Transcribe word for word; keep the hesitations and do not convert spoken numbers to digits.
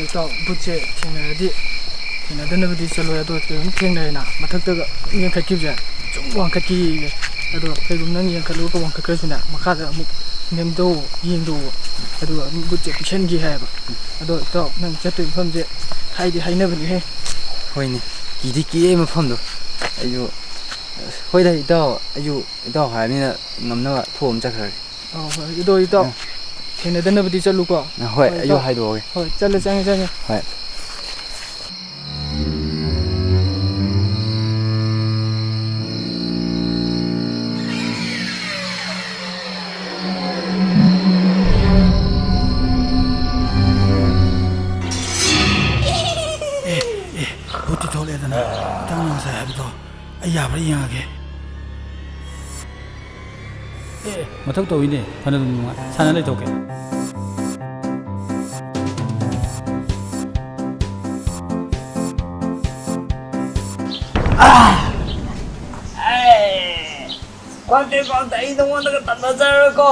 ꯏꯇꯥꯎ, ꯕꯨꯠꯁꯦ ꯊꯦꯡꯅꯔꯗꯤ ꯊꯦꯡꯅꯗꯅꯕꯗꯤ ꯆꯠꯂꯣꯏ, ꯑꯗꯣ ꯀꯩꯒꯨꯝꯕ ꯊꯦꯡꯅꯔꯦꯅ, ꯃꯊꯛꯇꯒ ꯌꯦꯡꯈꯠꯈꯤꯕꯁꯦ ꯁꯨꯝ ꯋꯥꯡꯈꯠꯈꯤꯌꯦ꯫ ꯑꯗꯣ ꯀꯩꯒꯨꯝꯕ ꯅꯪ ꯌꯦꯡꯈꯠꯂꯨꯔꯒ ꯋꯥꯡꯈꯠꯈ꯭ꯔꯁꯨꯅꯦ, ꯃꯈꯥꯗ ꯑꯃꯨꯛ ꯅꯦꯝꯗꯧ ꯌꯦꯡꯗꯧꯕ, ꯑꯗꯨꯒ ꯑꯃꯨꯛ ꯕꯨꯠꯁꯦ ꯄꯤꯛꯁꯟꯈꯤ ꯍꯥꯏꯌꯦꯕ꯫ ꯑꯗꯣ ꯏꯇꯥꯎ, ꯅꯪ ꯆꯠꯇꯣꯏ ꯃꯐꯝꯁꯦ ꯍꯥꯏꯗꯤ ꯍꯥꯏꯅꯕꯅꯤꯍꯦ꯫ ꯍꯣꯏꯅꯦ, ꯀꯤꯗꯤ ꯀꯤꯌꯦ ꯃꯐꯝꯗꯣ꯫ ꯑꯩꯁꯨ, ꯍꯣꯏꯗ ꯏꯇꯥꯎ, ꯑꯩꯁꯨ ꯏꯇꯥꯎ ꯍꯥꯏꯔꯕꯅꯤꯅ ꯉꯝꯅꯕ ꯊꯣꯛꯑ ꯑꯃ ꯆꯠꯈ꯭ꯔꯒꯦ꯫ ꯑꯣ, ꯍꯣꯏ꯫ ꯑꯗꯣ ꯏꯇꯥꯎ, ꯎꯝ꯫ ꯊꯦꯡꯅꯗꯅꯕꯗꯤ ꯆꯠꯂꯨꯀꯣ꯫ ꯍꯣꯏ, ꯍꯣꯏ, ꯑꯩꯁꯨ ꯏꯇꯥꯎ꯫ ꯍꯥꯏꯗꯣꯛꯑꯒꯦ꯫ ꯍꯣꯏ, ꯆꯠꯂꯦ, ꯆꯪꯉꯦ, ꯆꯪꯉꯦ꯫ ꯍꯣꯏ꯫ ꯑꯦ, ꯑꯦ, ꯕꯨꯠꯇꯤ ꯊꯣꯛꯂꯛꯑꯦꯗꯅ꯫ ꯏꯇꯥꯎꯅ ꯉꯁꯥꯏ ꯍꯥꯏꯕꯗꯣ ꯑꯩ ꯌꯥꯕ꯭ꯔꯥ ꯌꯦꯡꯉꯒꯦ꯫ ꯑꯦ, ꯃꯊꯧ ꯇꯧꯏꯅꯦ꯫ ꯐꯅ ꯑꯗꯨꯝ ꯅꯨꯡꯉꯥꯏ꯫ ꯁꯥꯟꯅ ꯂꯩꯊꯣꯛꯀꯦ꯫ ꯑꯦ! ꯈ꯭ꯋꯥꯡꯗꯦ, ꯈ꯭ꯋꯥꯡꯗꯦ, ꯑꯩ ꯅꯉꯣꯟꯗꯒ ꯇꯝꯅꯖꯔꯣꯏꯀꯣ꯫